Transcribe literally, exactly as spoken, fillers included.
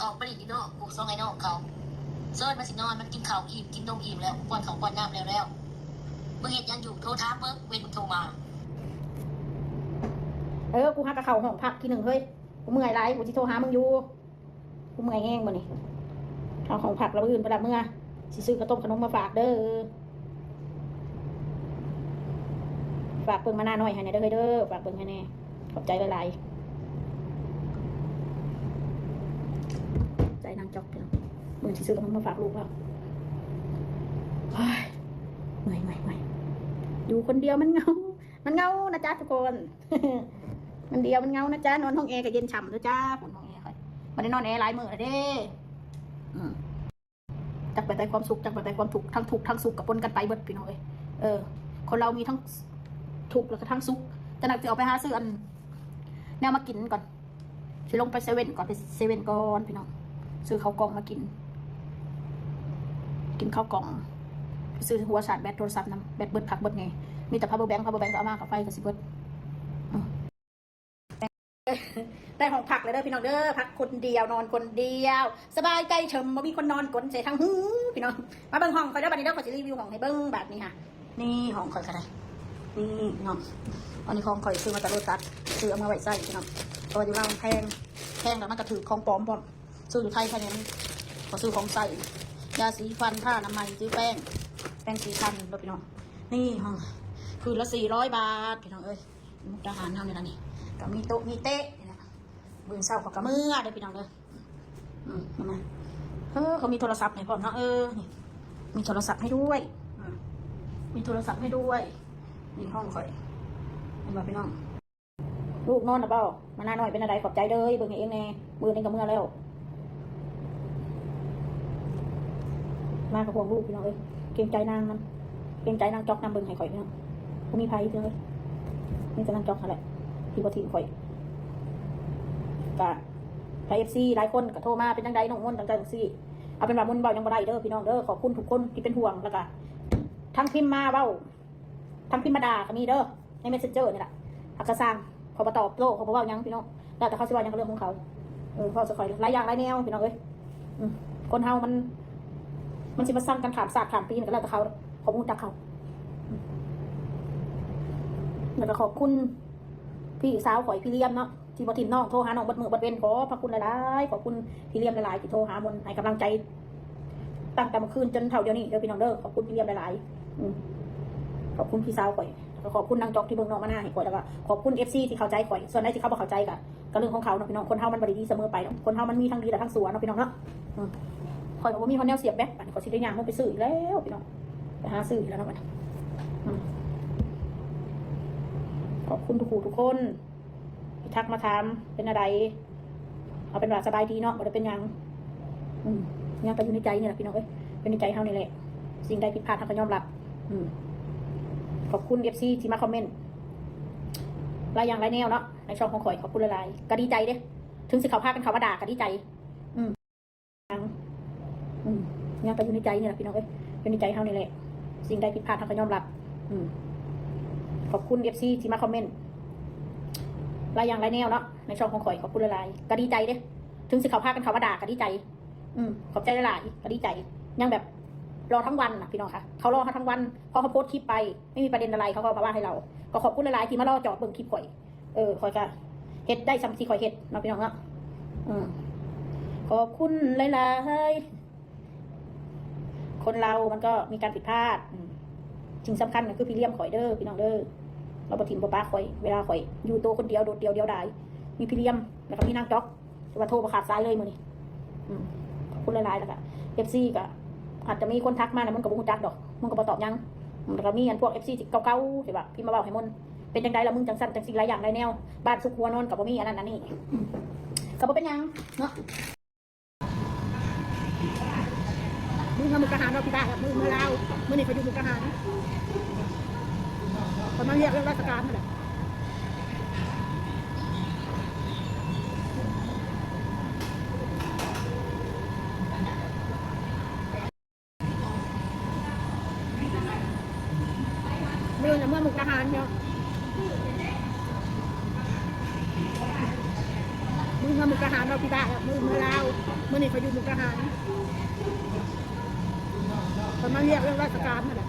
ออกไปเล่นอยู่นอก กูส่งไอ้น้องเขา เซิร์ชมันสินอน มันกินข้าวอิ่ม กินนมอิ่มแล้ว ป้อนข้าวป้อนน้ำแล้วแล้ว มึงเฮ็ดหยังอยู่ โทรถามเบิ่ง เว้นมึงโทรมา เออ กูหากะเข้าห้องพักทีหนึ่งเฮ้ย กูเมื่อยหลาย กูสิโทรหามึงอยู่ กูเมื่อยแฮงมื้อนี้ เข้าห้องพักแล้วมื้ออื่นไปละเมือ สิซื้อข้าวต้มขนมมาฝากเด้อ ฝากเบิ่งมาหน้าน้อยให้แหน่เด้อเฮ้ยเด้อ ฝากเบิ่งให้แหน่ ขอบใจหลายๆ ใจนางจอกพี่น้อง มื้อสิซื้อขนมมาฝากลูกแล้ว เฮ้ย เมื่อยเมื่อยเมื่อย อยู่คนเดียวมันเหงา มันเหงานะจ๊ะทุกคน มันเดียวมันเหงานะจ๊ะ นอนห้องแอร์ก็เย็นฉ่ำนะจ๊ะ ฝนห้องแอร์ค่อย บ่ได้นอนแอร์หลายมื้อแล้วเด้ อืม จักไปแต่ความสุข จักไปแต่ความทุกข์ ทั้งทุกข์ทั้งสุขก็ปนกันไปเบิดพี่น้องเอ้ย เออ คนเรามีทั้งทุกข์แล้วก็ทั้งสุข จะนักจะออกไปหาซื้ออัน แนวมากินก่อน สิลงไปเซเว่นก่อน ไปเซเว่นก่อนพี่น้อง ซื้อข้าวกล่องมากิน กินข้าวกล่อง ซื้อหัวชาร์จแบตโทรศัพท์นำ แบตเบิดคักเบิดแน่ มีแต่ power bank power bank ก็เอามากับไฟก็สิเบิด อืม ได้ห้องพักเลยเด้อพี่น้องเด้อ พักคนเดียวนอนคนเดียว สบายใจเฉิม บ่มีคนนอนกลนใส่ทั้งหูพี่น้อง มาเบิ่งห้องข่อยเด้อ บัดนี้เด้อ ข่อยสิรีวิวห้องให้เบิ่งบัดนี้ค่ะ นี่ห้องข่อยก็ได้ นี่เนาะ อันนี้ของข่อยซื้อมาจากโลตัส ซื้อเอามาไว้ใส่พี่น้อง เพราะว่าอยู่ลาวมันแพง แพงแล้วมันก็ถือของปลอมพร้อม ซื้ออยู่ไทยแค่นี้มัน ก็ซื้อของใส่ ยาสีฟัน ผ้าอนามัย ซื้อแป้ง แป้งสีฟันเด้อพี่น้อง นี่ห้อง คืนละสี่ร้อยบาทพี่น้องเอ้ย มุกดาหารเฮานี่ล่ะนี่ ก็มีโต๊ะมีเต๊ะนี่ล่ะ มื้อเช้าเขาก็เมือเด้อพี่น้องเด้อ อืม เห็นไหม เออ เขามีโทรศัพท์ให้พร้อมเนาะ เออ นี่ มีโทรศัพท์ให้ด้วย อืม มีโทรศัพท์ให้ด้วย นี่ห้องข่อย เห็นบ่พี่น้อง ลูกนอนนะเปล่า มาหน้าน้อยเป็นอะไร ขอบใจเด้อ เบิ่งให้เองแน่ มื้อนี้ก็เมือแล้ว มากับห่วงลูกพี่น้องเอ้ย เกรงใจนางนำ เกรงใจนางจอกนำ เบิ่งให้ข่อยพี่น้อง บ่มีไผพี่น้องเอ้ย มีแต่นางจอกนั่นแหละ ที่บ่ทิ้งข่อย ก็ ถ้า เอฟซี หลายคนก็โทรมา เป็นจั่งใดน้องมนต์ จั่งใดจั่งซี้ เอาเป็นว่ามนต์เว้าหยังบ่ได้เด้อพี่น้องเด้อ ขอบคุณทุกคนที่เป็นห่วง แล้วก็ทั้งพิมพ์มาเว้า ทั้งพิมพ์มาด่าก็มีเด้อ ใน Messenger นี่ล่ะ อักกะซ่าง เขาบ่ตอบโต้ เขาบ่เว้าหยังพี่น้อง แล้วแต่เขาสิเว้าหยังก็เรื่องของเขา เออ เว้าซะข่อยหลายอย่างหลายแนวพี่น้องเอ้ย อืม คนเฮามัน มันสิมาซังกันข้ามชาติข้ามปี มันก็แล้วแต่เขา เขาบ่รู้จักเขา อืม แล้วก็ขอบคุณพี่สาวข่อย พี่เลี้ยมเนาะ ที่บ่ถิ่มน้อง โทรหาน้องเบิดมื้อเบิดเว็น ขอบพระคุณหลายๆ ขอบคุณพี่เลี้ยมหลายๆ ที่โทรหามนต์ให้กำลังใจ ตั้งแต่เมื่อคืนจนเท่าเดี๋ยวนี้เด้อพี่น้องเด้อ ขอบคุณพี่เลี้ยมหลายๆ อืม ขอบคุณพี่สาวข่อย แล้วก็ขอบคุณนางจอกที่เบิ่งน้องมานาให้ข่อย แล้วก็ขอบคุณ เอฟซี ที่เข้าใจข่อย ส่วนใดที่เขาบ่เข้าใจก็ ก็เรื่องของเขาเนาะพี่น้อง คนเฮามันบ่ได้ดีเสมอไปเนาะ คนเฮามันมีทั้งดีและทั้งชั่วเนาะพี่น้องเนาะ อืม ข่อยก็บ่มีฮอดแนวเสียบแบต บัดนี้ข่อยสิได้ย่างลงไปซื้ออีกแล้วพี่น้อง ไปหาซื้ออีกแล้วเนาะบัดนี้ อืม ขอบคุณทุกผู้ทุกคน ที่ทักมาถามเป็นอะไร เอาเป็นว่าสบายดีเนาะ บ่ได้เป็นหยัง อืม ยังก็อยู่ในใจนี่แหละพี่น้องเอ้ย เป็นในใจเฮานี่แหละ สิ่งใดผิดพลาดเฮาก็ยอมรับ อืม ขอบคุณ เอฟซี ที่มาคอมเมนต์ หลายอย่างหลายแนวเนาะ ในช่องของข่อย ขอบคุณหลายๆ ก็ดีใจเด้ ถึงสิเขาพากันเข้ามาด่าก็ดีใจ อืม อืม ยังก็อยู่ในใจนี่แหละพี่น้องเอ้ย อยู่ในใจเฮานี่แหละ สิ่งใดผิดพลาดเฮาก็ยอมรับ อืม ขอบคุณ เอฟซี ที่มาคอมเมนต์ หลายอย่างหลายแนวเนาะ ในช่องของข่อย ขอบคุณหลายๆ ก็ดีใจเด้ ถึงสิเขาพากันเข้ามาด่าก็ดีใจ อืม ขอบใจหลายๆ ก็ดีใจ ยังแบบรอทั้งวันน่ะพี่น้องคะ เขารอเฮาทั้งวัน พอเฮาโพสต์คลิปไป ไม่มีประเด็นอะไร เขาก็มาว่าให้เรา ก็ขอบคุณหลายๆ ที่มารอจอบเบิ่งคลิปข่อย เออ ข่อยก็เฮ็ดได้ส่ำที่ข่อยเฮ็ดเนาะพี่น้องเนาะ อืม ขอบคุณหลายๆ คนเรามันก็มีการผิดพลาด อืม สิ่งสำคัญก็คือพี่เลี้ยมข่อยเด้อพี่น้องเด้อ เราบ่ถิ่มบ่ปะข่อย เวลาข่อยอยู่ตัวคนเดียว โดดเดี่ยวเดียวดาย มีพี่เลี้ยม แล้วก็มีนางจอก แต่ว่าโทรบ่ขาดสายเลยมื้อนี้ อืม ขอบคุณหลายๆ แล้วก็ เอฟซี ก็อาจจะมีคนทักมานะ มันก็บ่ฮู้จักดอก มันก็บ่ตอบหยัง อืม แล้วก็มีอันพวก เอฟซี ที่เก่าๆ ที่ว่าพิมพ์มาเว้าให้มนต์ เป็นจั่งใดล่ะมึง จั่งซั่นจั่งซี้ หลายอย่างหลายแนว บ้านซุกหัวนอนก็บ่มีอันนั้นอันนี้ อืม ก็บ่เป็นหยังเนาะ มื้อเมือมุกดาหารเนาะพี่บ้า มื้อเมือลาว มื้อนี้เขาอยู่มุกดาหาร เขามาเรียกเรื่องราชการนั่นแหละ มื้อนี้เมือมุกดาหารเนาะ มื้อเมือมุก ทหารเราพี่บ้ามื้อมื้อลาวมื้อนี้เขาอยู่มุกดาหารเขามาเรียกเรื่องราชการนั่นแหละ